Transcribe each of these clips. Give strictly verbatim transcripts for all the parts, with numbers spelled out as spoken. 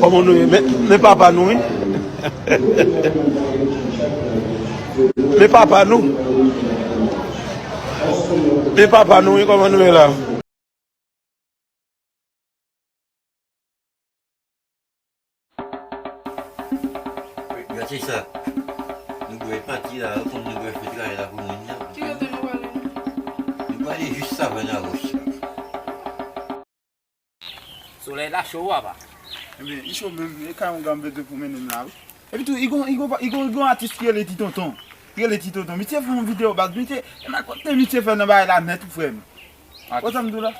Kòman nou ye? Men, men papa nou, wi. Men papa nou. Men papa nou, wi, kòman nou ye la? Gade sa. Nou dwe pati la, konn nou dwe fè travay la pou moun nan. Ki kote nou prale? Nou prale jis Savann Wòch la. Solèy la cho, papa. Ebyen, li cho menm, e kay yon granm bezwen pou mennen m la, wi. Epi tou, li gon, li gon, li gon, li gon atis ki rele Ti Tonton. Ki rele Ti Tonton. Misye fè yon videyo, baz, misye, e mal pwòpte misye fè nan bagay la nèt, wi, frè m. Ou sa m di w la?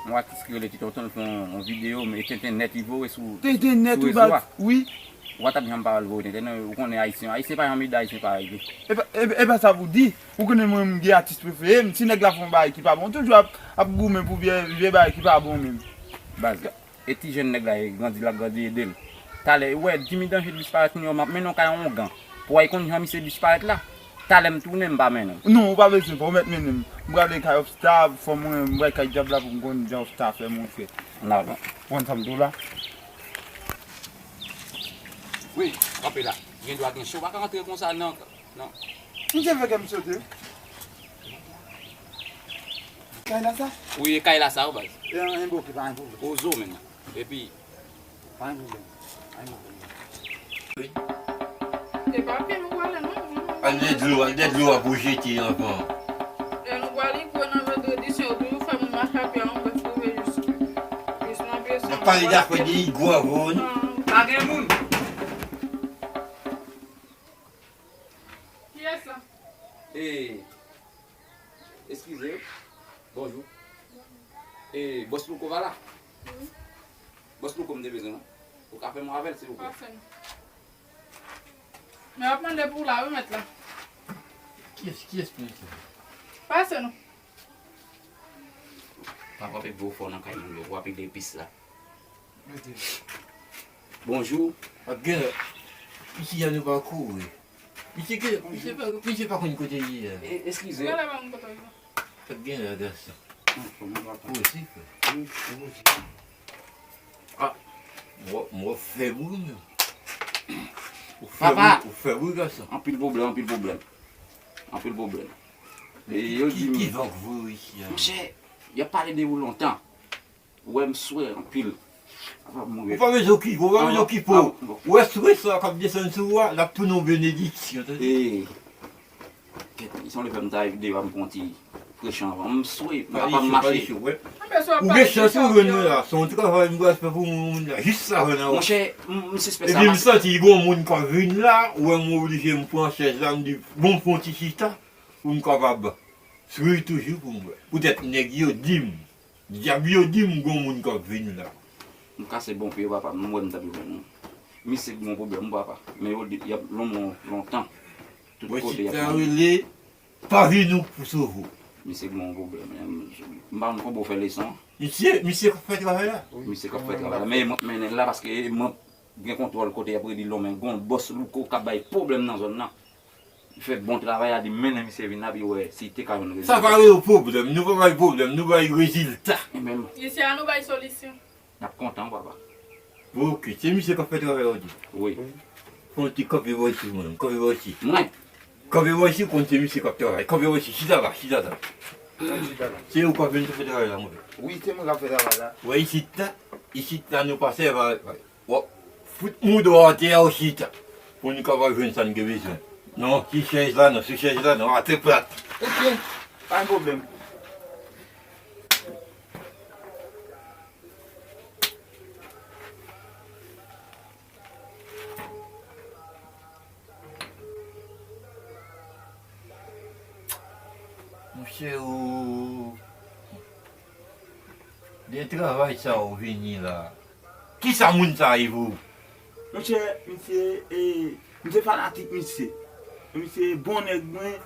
Yon atis ki rele Ti Tonton, l fè yon, yon videyo, men tenten nèt li voye sou, tenten nèt, sou wi, rezo baz, a. Wi. Ou pa t ap janm pawòl voye tenten, non, ou konnen Ayisyen, Ayisyen pa janm ede Ayisyen parèy li. E pa, e, e pa sa pou di. Ou konnen mwen, m gen atis prefere m. Si nèg la fè yon bagay ki pa bon, toujou ap, ap goumen pou vye, vye bagay ki pa bon menm. Baz, e ti jèn nèg la, e grandi, l ap grandi, ede l. Talè, ou wè, Jimmy Danje disparèt, kounye a m ap mennen w kay yon ongan. Pou w al konn jan misye disparèt la. Talè m tounen, m pa mennen w. Non, ou pa bezwen, pa w mèt mennen m. M prale kay Obsta, fò mwen, m prale kay dyab la pou m konn jan Obsta fè, monchè. N a, konprann sa m di w la? Wi, kanpe la. Gen dwa gen cho, pa ka antre konsa nan, nan. Misye fè kè m sote. Kay la sa? Wi, e kay la sa, wi, baz. E an, enboke, pa enboke. Ozo menm. Epi. Pa enboke. Pa enboke. Wi. E pa pye nou prale, non. Al de dlo, al de dlo a pou jete anvan. E nou prale kwe nan vandredi, se yo toujou fè moun mache a pye, an, brèf, rive jis, jis nan pye sa. N ap pale dafè de igwa, wi. Pa gen moun. Kiyès sa? E, eskize. Bonjou. E, bòs Louko pa la? Wi. Bòs Louko m te bezwen, non. Ou ka fè m avè l, silvouplè? Pase non. Men w ap mande pou w la, wi, mèt la. Kiyès, kiyès pou misye? Pase non. Pa frape gwo fò nan kay moun yo, pou w ap ede pis la. Bonjou. Ap gen lè. Isi a nou pa kouri. Misye ke, misye pa, misye pa konn kote li ye. E, eskize. Ap gen lè, gason. Ou osi, frè. Ah, mwen, mwen fè bri, men. Ou fè bri, ou fè bri, gason. Anpil pwoblèm, anpil pwoblèm. Anpil pwoblèm. E yo di m. Ki, ki van k voye isi a? Monchè, y ap pale de ou lontan. Ou wè m swè anpil. Papa m mouri. Ou pa bezwen okipe, ou pa bezwen okipe w. Ou wè swè sa k ap desann sou ou a, l ap tounen yon benediksyon, tande. E, kèt, se yon lè fè m ta rive deyò a, m pran ti preche anvan. M swè, m pa ka mache. Ou gen chans ou jwenn mwen la. Se yon travay m pral fè pou moun la. Jis sa, wè nan. Monchè, m, m sispèk sa. Epi m santi gon moun k ap vin la, ou wè m oblije m pran chèz la, m di, bon, fè yon ti chita, pou m kapab swiv toujou pou m wè. Poutèt nèg yo di m, dyab yo di m gon moun k ap vin la. M kase bon pye, papa, m wè m t ap jwenn ou. Misye gen yon pwoblèm, papa. Men yo di, y ap lonmen w lontan. Tout kote y ap lonmen. Rele, pa vin ou pou sove w. Misye gen yon pwoblèm. M pa konn konbo fè leson. Misye, misye k ap fè travay la? Wi. Misye k ap fè travay la. Men mwen mennen l la paske mwen gen kontwòl kote y ap redi lonmen. Gon bòs Louko k ap bay pwoblèm nan zòn nan. Li fè bon travay a, li mennen misye vin la, pou l wè si li te ka jwenn rezilta. Sa pa rele pwoblèm, nou pa bay pwoblèm, nou bay rezilta. Ebyen, isi a nou bay solisyon. N ap kontan, papa. Oke, se misye k ap fè travay la, ou di? Wi. Fè yon ti kanpe bò isi, mwen, kanpe bò isi. Mwen? Kanpe bò isi, ou konn se misye k ap travay. Kanpe bò isi, chita la, chita la. Se ou k ap vin fè travay la, mwen. Wi, se mwen k ap fè travay la. Wè, isit la, isit la, nou pa sèvi avèk. W ap fout mouda w atè a ou chita. Pou n kapab jwenn sa n gen bezwen. Non, sou chèz la non, sou chèz la non, atè plat. Oke, pa gen pwoblèm. Monchè, ou de travay sa ou vini la. Kisa moun sa ye pou ou? Monchè, misye, e, misye fanatik misye. Misye bon nèg mwen,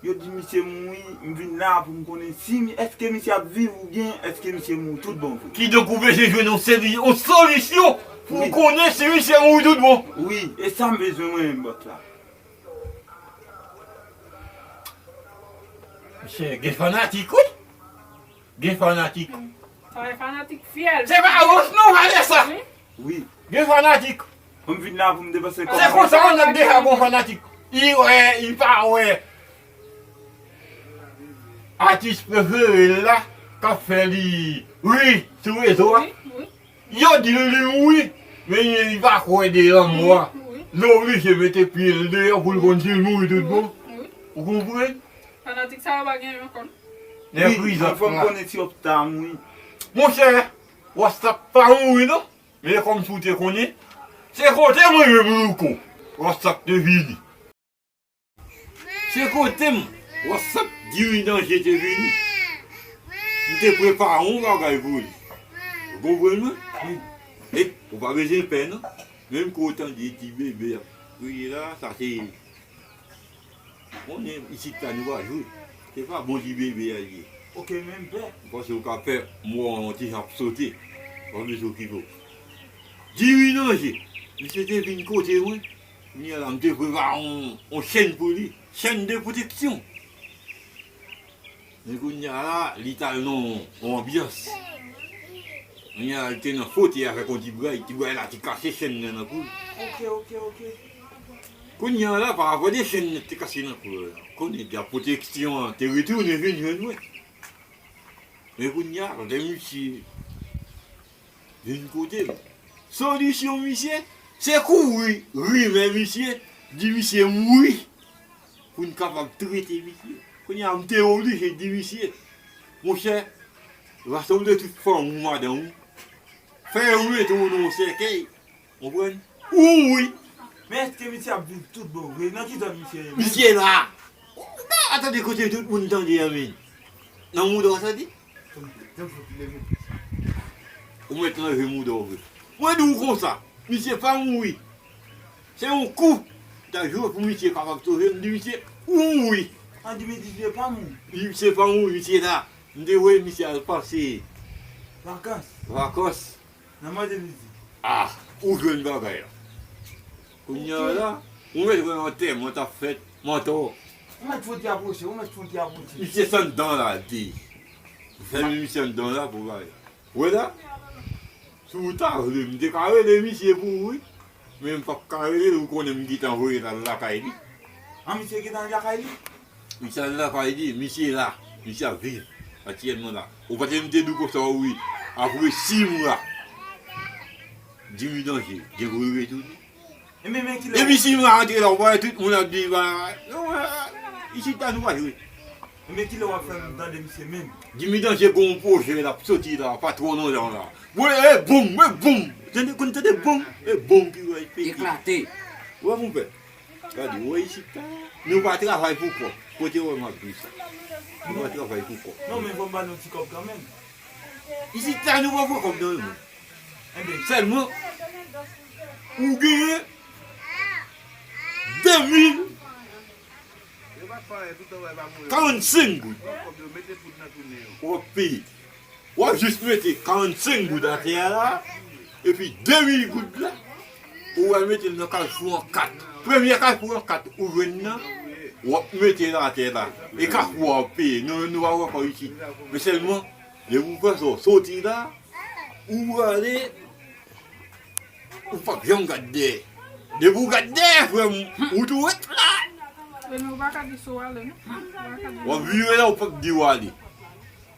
yo di misye mouri, m vin la pou m konnen si, èske misye ap viv oubyen èske misye mouri tout bon vre. Kidonk ou bezwen jwenn yon seli-, yon solisyon pou w konnen si misye mouri tout bon. Wi, e sa m bezwen mwen menm bòs la. Mesye, gen fanatik, wi. Gen fanatik. Sa e fanatik fyèl. Se pa wòch non, pa fè sa. Wi. Wi. Gen fanatik. M vin la pou m depanse kòb. Se konsa yon nèg deja gon fanatik. Li wè, li pa wè. Atis prefere l la k ap fè li ri sou rezo a. Wi, wi. Yo di l li mouri, men li pa kwè de lanmò a. Wi, wi. Li oblije mete pye l deyò pou l konn si l mouri tout bon. Wi, wi. Ou konprann? Fanatik sa yo pa gen yon kòn. Wi, fò m konnen si yo ta mouri. Monchè, Rasta pa mouri non. Men kòmsi w te konnen, se kote mwen menm Louko, Rasta te vini. Se kote m, Rasta Diri Danje te vini. M te prepare yon bagay pou li. Ou konprann mwen? Wi. E, ou pa bezwen pè non. Menm ke w tande ti bebe ap kriye la, sa se Konnen isit la nou pa jwe. Se pa bon ti bebe a ye. Ok, men m pè. M panse w ka pè, m wè w yon ti jan ap sote. W ap bezwen okipe w. Diri Danje, misye te vin kote mwen. Kounye a la, m te prepare yon, yon chèn pou li. Chèn de pwoteksyon. Men kounye a la, li t al nan yon anbyans. Kounye a la, li te nan fotèy avèk yon ti bray. Ti bray la te kase chèn nan nan kou l. Ok, ok, ok. Kounye a la, pa rapò de chèn nan te kase nan kou l la. Konnen de pwoteksyon an te retounen vin jwenn mwen. Men kounye a, lè misye vin kote m. Solisyon misye, se kouri, rimè misye, di misye mouri. Pou n kapab trete misye. Kounye a, m te oblije di misye, monchè, rasanble tout fanmi w, madanm ou, fè yo mete w nan yon sèkèy. Konprann? Ou wi. Men èske misye ap viv tout bon vre? Nan ki zòn misye ye menm? Misye la. Atande kote tout moun tande an men. Nan mouda w tande? Ou mèt leve mouda w vre. Mwen di w konsa, misye pa mouri. Se yon kou m ta jwe pou misye kapab sove m, di misye ou mouri. An di misye pa mouri. Misye pa mouri, misye la. M te voye misye al pase vakans. Vakans. Nan mande misye. Ah, ou jwenn bagay la. Kounye a la, ou mèt wè antèman t ap fèt, mantò. Ou mèt fouti apwoche, ou mèt fouti apwoche. Misye se anndan la, di. Fè misye anndan la pou bagay la. Wè la, si w ta vle, m te ka rele misye pou ou, wi. Men m p ap ka rele l, ou konnen m gentan voye l al lakay li. An, misye gentan al lakay li? Misye al lakay li, misye la, misye ap viv aktyèlman la. Ou pa te m te di w konsa, wi, apre sis mwa, Diri Danje, gen pou l retounen. E men, men kilè. Epi sis mwa antre la, ou pa wè tout moun ap di, ba, non, isit la nou pa jwe. E men kilè w ap fè m tande misye menm? Diri Danje gon pwojè l ap soti la, pa twò lontan la. Mwen, e boum, e boum. Tande, konn tande boum, e boum ki wè pete. Eklate. Wè, monpè. Gade, ou wè isit la, nou pa travay pou kòb. Kote w wè m ap di sa? Nou pa travay pou kòb. Non, men fò m ba nou ti kòb kanmenm. Isit la, nou pa pran kòb nan men moun. Sèlman, ou genyen de mil karannsenk goud. W ap peye. W ap jis mete karannsenk goud atè a la, epi de mil goud la, ou pral mete l nan kafou an kat. Premye kafou an kat ou jwenn nan, w ap mete l atè la. E kafou a w ap peye. Nou, nou pa pran kòb isit. Men sèlman, depi w fè sa, w soti la, ou prale, ou p ap janm gad dèyè. Depi w gad dèyè, frè m, ou tou ret la. Men ou pa ka di si w ale, non. Ou pa ka di. W ap vire la, ou p ap di w ale.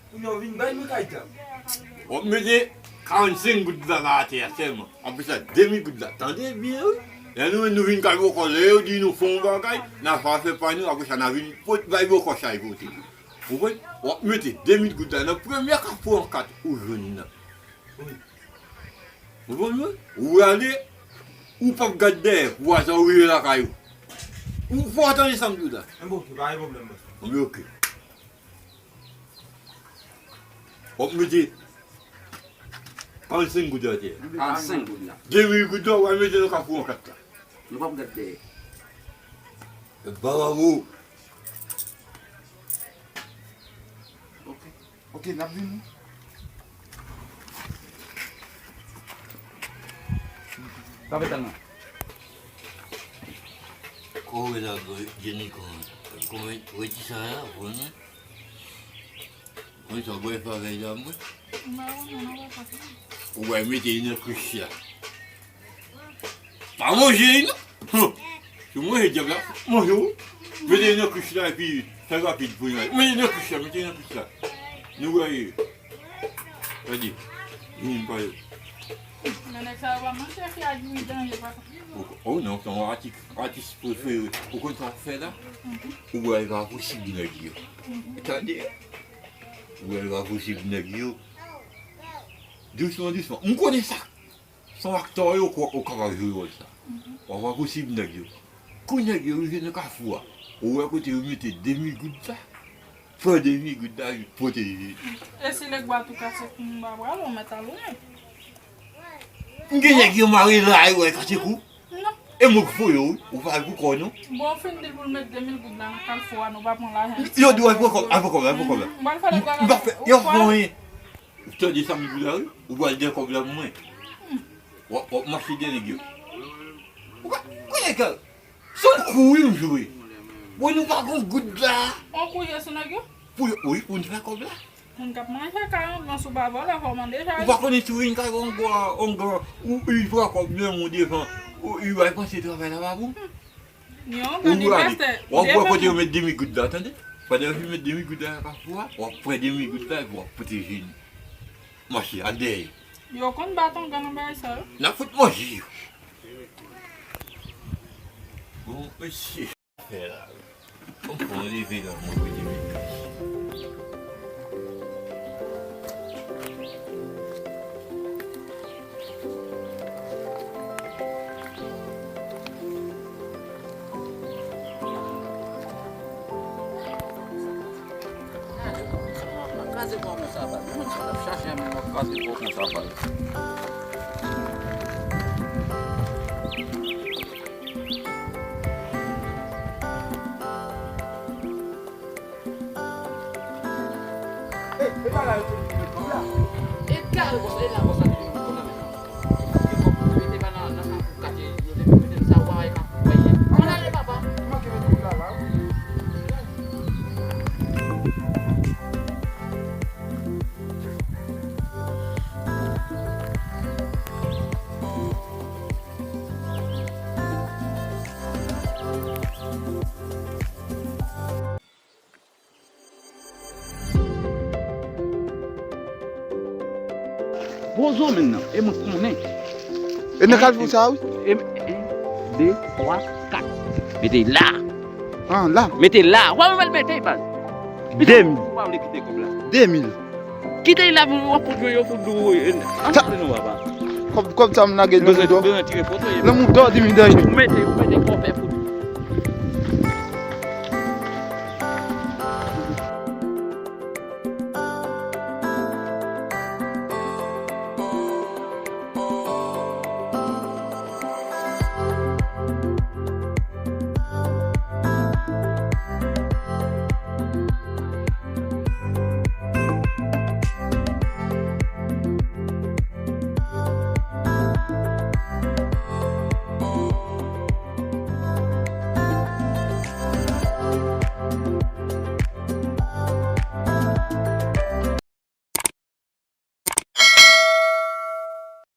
Kounye a w vin bay mwen kay tab. W ap mete karannsenk goud la, la atè a sèlman. Apre sa, de mil goud la. Tande byen, wi. Lè nou menm nou vin kay bòkò, lè yo di nou fè yon bagay, n a fè afè pa nou, apre sa, n a vin pot bay bòkò chay pote. Ou konprann? W ap mete de mil goud la nan premye kafou an kat ou jwenn nan. Wi. Ou konprann mwen? Ou ale, ou p ap gad dèyè, pou aza ou rive lakay ou. Ou fò tande sa m di w la. Enben, oke, pa gen pwoblèm, bòs. Enben, oke. W ap mete karannsenk goud atè. Karannsenk goud la. De mil goud la, w a mete nan kafou an kat la. Nou p ap gad dèyè. Bravo. Ok. Ok, n ap vini. Sa fè tèlman. Kòwe la, Jenny, kòman, kòman, wè ti sa a, wè non? Mwen sa bwè pa vèy la mwen. Ou bay mete li nan krich la. Pa manje li non. Hum. Se manje dyab la. Manje ou. Mete li nan kich la epi fè rapid pou nou. Mete li nan kich la, mete li nan kich la. Nou wè. Gade. Vin pa yo. Men nèg sa yo pa manje, fi a di wi danje papa. Oh non, se yon atis, atis prefere. Ou konn sa w fè la? Ou wè l pa posib nèg yo. Tande? Ou wè l pa posib nèg yo. Dousman, dousman. M konnen sa. Se yon aktè yo kwè ou kapab jwe wòl sa. Ou pa posib nèg yo. Kou nèg yo rive nan kafou a, ou wè kote yo mete demi goud la. Pran demi goud la, pote li. E si Legwa tou kase kou m pa pral, ou mèt al ou menm. M gen nèg yo mare la, yo wè kase kou. Non. E mwen k voye w, ou pa al pou kò w non. Bon, ou fin di l pou l met de mil goud la nan kalfou a, nou pa pran lajan. Yo di w al pran kòb, al pran kòb, al pran kòb la. M pral fè Legwa gade. M pa fè, yo fè anyen. Ou tande sa m di la wi? Ou pral dèyè kòb la pou mwen. W ap, w ap mache dèyè nèg yo. Ou ka, ou ka nèg yo. Se yon kou wi m jwe. Bon, nou pa gon goud la. On kou ye sou nèg yo? Pou yo, wi, pou n fè kòb la. Moun k ap manje ka anvan sou pa vòlè, fò w mande chaj. Ou pa konnen si w vin kay on gwa, on gwa, ou, ou pran kòb menm ou devan, ou, ou va panse travay la pa pou. Yon gade pastè, w ap wè kote yo met demi goud la, tande? Pandan yo fin met demi goud la nan kafou a, w ap pran demi goud la epi w ap pote jeni. Mache, al dèyè. Yo konn bat ongan nan bagay sa yo. N ap fout manje yo. Bon, mesye. Fè la. Bon, bon, leve la, mwen, mwen, mwen. Kraze bò konsa, baz. Mwen, sa ap chache a, men mwen kraze bò konsa, baz. E, e pa la yo te met kòb la. E kare konsa, e la konsa te met kòb la menm. E kòb yo te mete pa nan, nan kafou katye, yo te mete sa, ou pa wè kafou, ou pa wè. Ann ale, papa. Manke mete kòb la la wi. Bozo menm nan, e mwen konnen. E nan kalfou sa wi? E, en, de, twa, kat. Mete la. Ah, la. Mete la. Ou pa mèt mete baz. De mil. Ou pa vle kite kòb la. De mil. Kite la pou w ap fout jwe yo fout dou. Ann ale non papa. Kòb, kòb sa m lage nan mouda. Bezwen tire foto. Nan mouda di m dèyè. Ou mete, ou mete kòb fout.